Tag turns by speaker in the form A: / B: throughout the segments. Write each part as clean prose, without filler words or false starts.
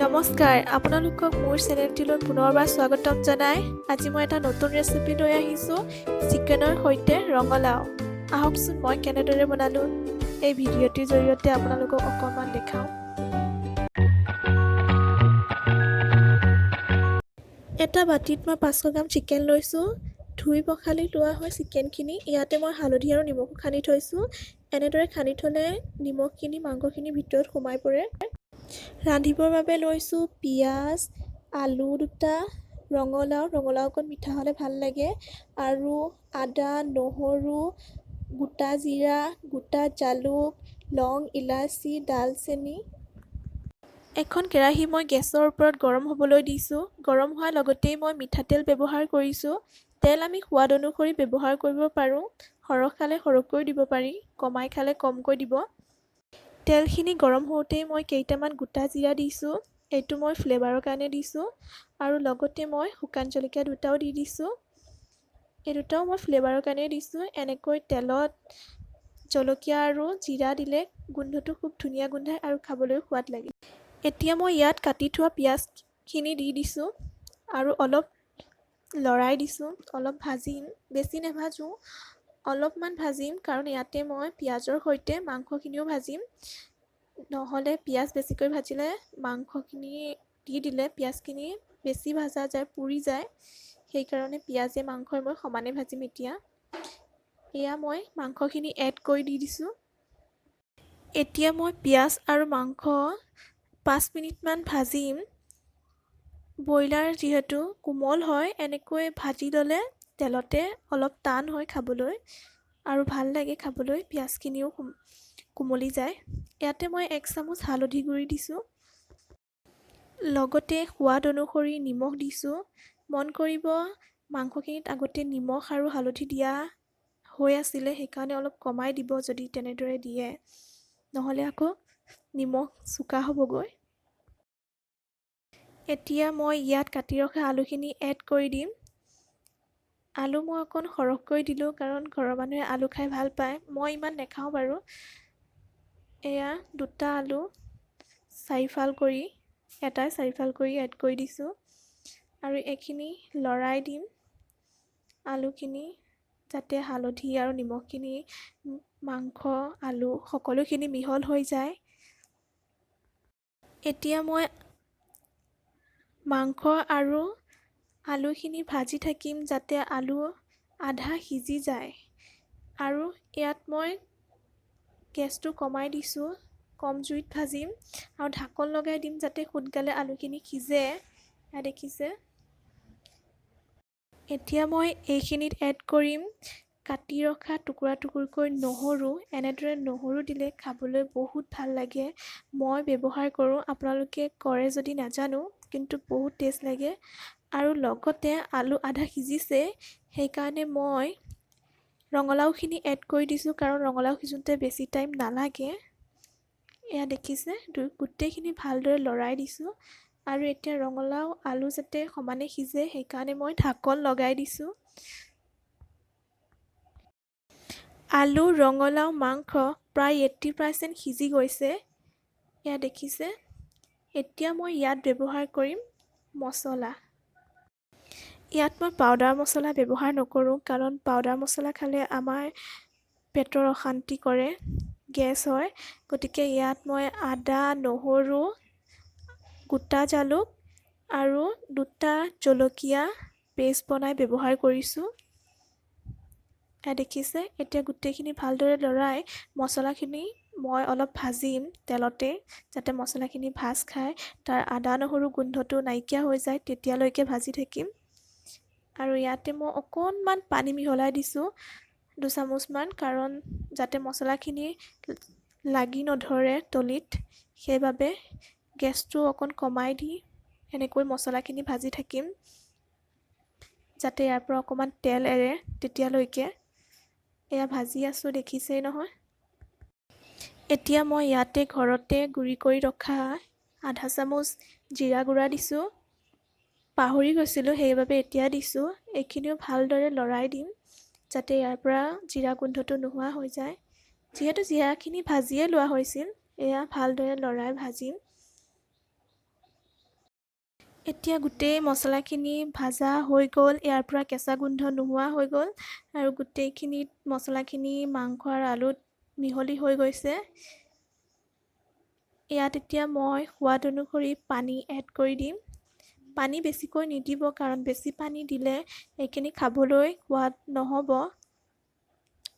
A: নমস্কাৰ, আপোনালোকক মোৰ চেনেলটিলৈ পুনৰবাৰ স্বাগতম জনাই আজি মই এটা নতুন ৰেচিপি লৈ আহিছোঁ, চিকেনৰ সৈতে ৰঙালাও। আহকচোন, মই কেনেদৰে বনালোঁ এই ভিডিঅ'টিৰ জৰিয়তে আপোনালোকক অকণমান দেখাওঁ। এটা বাতিত মই 500 গ্ৰাম চিকেন লৈছোঁ। ধুই পখালি লোৱা হয় চিকেনখিনি। ইয়াতে মই হালধি আৰু নিমখো সানি থৈছোঁ। এনেদৰে সানি থ'লে নিমখখিনি মাংসখিনিৰ ভিতৰত সোমাই পৰে। ৰান্ধিবৰ বাবে লৈছোঁ পিঁয়াজ, আলু দুটা, ৰঙালাও। ৰঙালাও অকণ মিঠা হ'লে ভাল লাগে। আৰু আদা, নহৰু, গোটা জিৰা, গোটা জালুক, লং, ইলাচি, ডালচেনি। এখন কেৰাহী মই গেছৰ ওপৰত গৰম হ'বলৈ দিছোঁ। গৰম হোৱাৰ লগতেই মই মিঠাতেল ব্যৱহাৰ কৰিছোঁ। তেল আমি সোৱাদ অনুসৰি ব্যৱহাৰ কৰিব পাৰোঁ। সৰহ খালে সৰহকৈ দিব পাৰি, কমাই খালে কমকৈ দিব। তেলখিনি গৰম হওঁতেই মই কেইটামান গোটা জিৰা দিছোঁ। এইটো মই ফ্লেভাৰৰ কাৰণে দিছোঁ। আৰু লগতে মই শুকান জলকীয়া দুটাও দি দিছোঁ। এই দুটাও মই ফ্লেভাৰৰ কাৰণেই দিছোঁ। এনেকৈ তেলত জলকীয়া আৰু জিৰা দিলে গোন্ধটো খুব ধুনীয়া গোন্ধায় আৰু খাবলৈও সোৱাদ লাগে। এতিয়া মই ইয়াত কাটি থোৱা পিঁয়াজখিনি দি দিছোঁ আৰু অলপ লৰাই দিছোঁ। অলপ ভাজিম, বেছি নাভাজোঁ, অলপমান ভাজিম, কাৰণ ইয়াতে মই পিঁয়াজৰ সৈতে মাংসখিনিও ভাজিম। নহ'লে পিঁয়াজ বেছিকৈ ভাজিলে মাংসখিনি দি দিলে পিঁয়াজখিনি বেছি ভাজা যায়, পুৰি যায়। সেইকাৰণে পিঁয়াজে মাংসই মই সমানে ভাজিম। এতিয়া এয়া মই মাংসখিনি এড কৰি দি দিছোঁ। এতিয়া মই পিঁয়াজ আৰু মাংস 5 মিনিটমান ভাজিম। ব্ৰইলাৰ যিহেতু কোমল হয়, এনেকৈ ভাজি ল'লে তেলতে অলপ টান হয় খাবলৈ আৰু ভাল লাগে খাবলৈ। পিঁয়াজখিনিও কোমলি যায়। ইয়াতে মই এক চামুচ হালধি গুড়ি দিছোঁ, লগতে সোৱাদ অনুসৰি নিমখ দিছোঁ। মন কৰিব, মাংসখিনিত আগতে নিমখ আৰু হালধি দিয়া হৈ আছিলে, সেইকাৰণে অলপ কমাই দিব যদি তেনেদৰে দিয়ে, নহ'লে আকৌ নিমখ চোকা হ'বগৈ। এতিয়া মই ইয়াত কাটি ৰখা আলুখিনি এড কৰি দিম। আলু মই অকণ সৰহকৈ দিলোঁ, কাৰণ ঘৰৰ মানুহে আলু খাই ভাল পায়। মই ইমান নাখাওঁ বাৰু। এয়া দুটা আলু চাৰিফাল কৰি, এটাই চাৰিফাল কৰি এড কৰি দিছোঁ আৰু এইখিনি লৰাই দিম আলুখিনি, যাতে হালধি আৰু নিমখখিনি মাংস, আলু সকলোখিনি মিহল হৈ যায়। এতিয়া মই মাংস আৰু আলুখিনি ভাজি থাকিম, যাতে আলু আধা সিজি যায়। আৰু ইয়াত মই গেছটো কমাই দিছোঁ, কম জুইত ভাজিম আৰু ঢাকন লগাই দিম, যাতে সোনকালে আলুখিনি সিজে। এয়া দেখিছে, এতিয়া মই এইখিনিত এড কৰিম কাটি ৰখা টুকুৰা টুকুৰকৈ নহৰু। এনেদৰে নহৰু দিলে খাবলৈ বহুত ভাল লাগে। মই ব্যৱহাৰ কৰোঁ, আপোনালোকে কৰে যদি নাজানো, কিন্তু বহুত টেষ্ট লাগে। আৰু লগতে আলু আধা সিজিছে, সেইকাৰণে মই ৰঙালাওখিনি এড কৰি দিছোঁ, কাৰণ ৰঙালাও সিজোঁতে বেছি টাইম নালাগে। এয়া দেখিছে, গোটেইখিনি ভালদৰে লৰাই দিছোঁ। আৰু এতিয়া ৰঙালাও আলু যাতে সমানে সিজে, সেইকাৰণে মই ঢাকন লগাই দিছোঁ। আলু, ৰঙালাও, মাংস প্ৰায় 80% সিজি গৈছে। এয়া দেখিছে, এতিয়া মই ইয়াত ব্যৱহাৰ কৰিম মছলা। ইয়াত মই পাউডাৰ মছলা ব্যৱহাৰ নকৰোঁ, কাৰণ পাউডাৰ মছলা খালে আমাৰ পেটৰ অশান্তি কৰে, গেছ হয়। গতিকে ইয়াত মই আদা, নহৰু, গোটা জালুক আৰু দুটা জলকীয়া পেষ্ট বনাই ব্যৱহাৰ কৰিছোঁ। এয়া দেখিছে, এতিয়া গোটেইখিনি ভালদৰে লৰাই মছলাখিনি মই অলপ ভাজিম তেলতে, যাতে মছলাখিনি ভাজ খায়, তাৰ আদা নহৰু গোন্ধটো নাইকিয়া হৈ যায়, তেতিয়ালৈকে ভাজি থাকিম। আৰু ইয়াতে মই অকণমান পানী মিহলাই দিছোঁ, দুচামুচমান, কাৰণ যাতে মছলাখিনি লাগি নধৰে তলিত, সেইবাবে গেছটো অকণ কমাই দি এনেকৈ মছলাখিনি ভাজি থাকিম, যাতে ইয়াৰ পৰা অকণমান তেল এৰে তেতিয়ালৈকে। এয়া ভাজি আছোঁ, দেখিছেই নহয়। এতিয়া মই ইয়াতে ঘৰতে গুড়ি কৰি ৰখা আধা চামুচ জিৰা গুড়া দিছোঁ। পাহৰি গৈছিলোঁ, সেইবাবে এতিয়া দিছোঁ। এইখিনিও ভালদৰে লৰাই দিম, যাতে ইয়াৰ পৰা জিৰা গোন্ধটো নোহোৱা হৈ যায়। যিহেতু জিৰাখিনি ভাজিয়ে লোৱা হৈছিল। এয়া ভালদৰে লৰাই ভাজিম। এতিয়া গোটেই মছলাখিনি ভাজা হৈ গ'ল, ইয়াৰ পৰা কেঁচা গোন্ধ নোহোৱা হৈ গ'ল আৰু গোটেইখিনিত মছলাখিনি মাংস আৰু আলুত মিহলি হৈ গৈছে। ইয়াত এতিয়া মই সোৱাদ অনুসৰি পানী এড কৰি দিম। পানী বেছিকৈ নিদিব, কাৰণ বেছি পানী দিলে এইখিনি খাবলৈ সোৱাদ নহ'ব।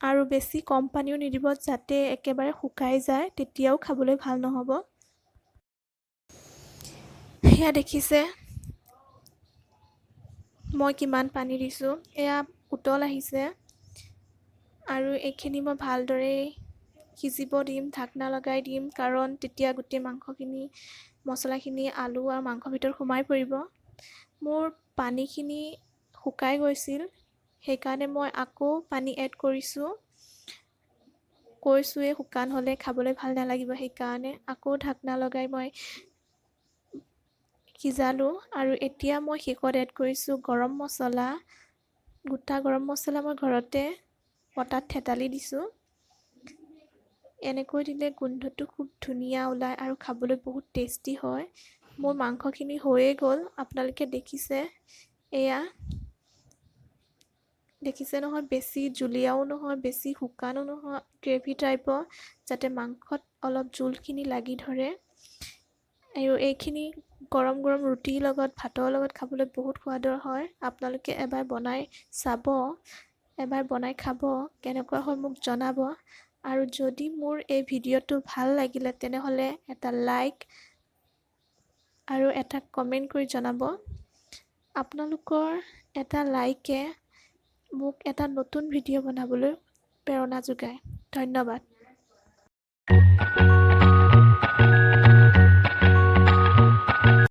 A: আৰু বেছি কম পানীও নিদিব, যাতে একেবাৰে শুকাই যায়, তেতিয়াও খাবলৈ ভাল নহ'ব। সেয়া দেখিছে, মই কিমান পানী দিছোঁ। এয়া উতল আহিছে আৰু এইখিনি মই ভালদৰে সিজিব দিম, ঢাকনা লগাই দিম, কাৰণ তেতিয়া গোটেই মাংসখিনি, মছলাখিনি আলু আৰু মাংসৰ ভিতৰত সোমাই পৰিব। মোৰ পানীখিনি শুকাই গৈছিল, সেইকাৰণে মই আকৌ পানী এড কৰিছোঁ। কৈছোঁৱেই, শুকান হ'লে খাবলৈ ভাল নালাগিব, সেইকাৰণে আকৌ ঢাকনা লগাই মই সিজালোঁ। আৰু এতিয়া মই শেষত এড কৰিছোঁ গৰম মছলা। গোটা গৰম মছলা মই ঘৰতে পটাত থেতালি দিছোঁ। এনেকৈ দিলে গোন্ধটো খুব ধুনীয়া ওলায় আৰু খাবলৈ বহুত টেষ্টি হয়। মোৰ মাংসখিনি হৈয়ে গ'ল, আপোনালোকে দেখিছে। এয়া দেখিছে নহয়, বেছি জুলীয়াও নহয়, বেছি শুকানো নহয়, গ্ৰেভি টাইপৰ, যাতে মাংসত অলপ জোলখিনি লাগি ধৰে। আৰু এইখিনি গৰম গৰম ৰুটিৰ লগত, ভাতৰ লগত খাবলৈ বহুত সোৱাদৰ হয়। আপোনালোকে এবাৰ বনাই চাব, এবাৰ বনাই খাব, কেনেকুৱা হয় মোক জনাব। আৰু যদি মোৰ এই ভিডিঅ'টো ভাল লাগিলে, তেনেহ'লে এটা লাইক আৰু এটা কমেণ্ট কৰি জনাব। আপোনালোকৰ এটা লাইকে মোক এটা নতুন ভিডিঅ' বনাবলৈ প্ৰেৰণা যোগায়। ধন্যবাদ।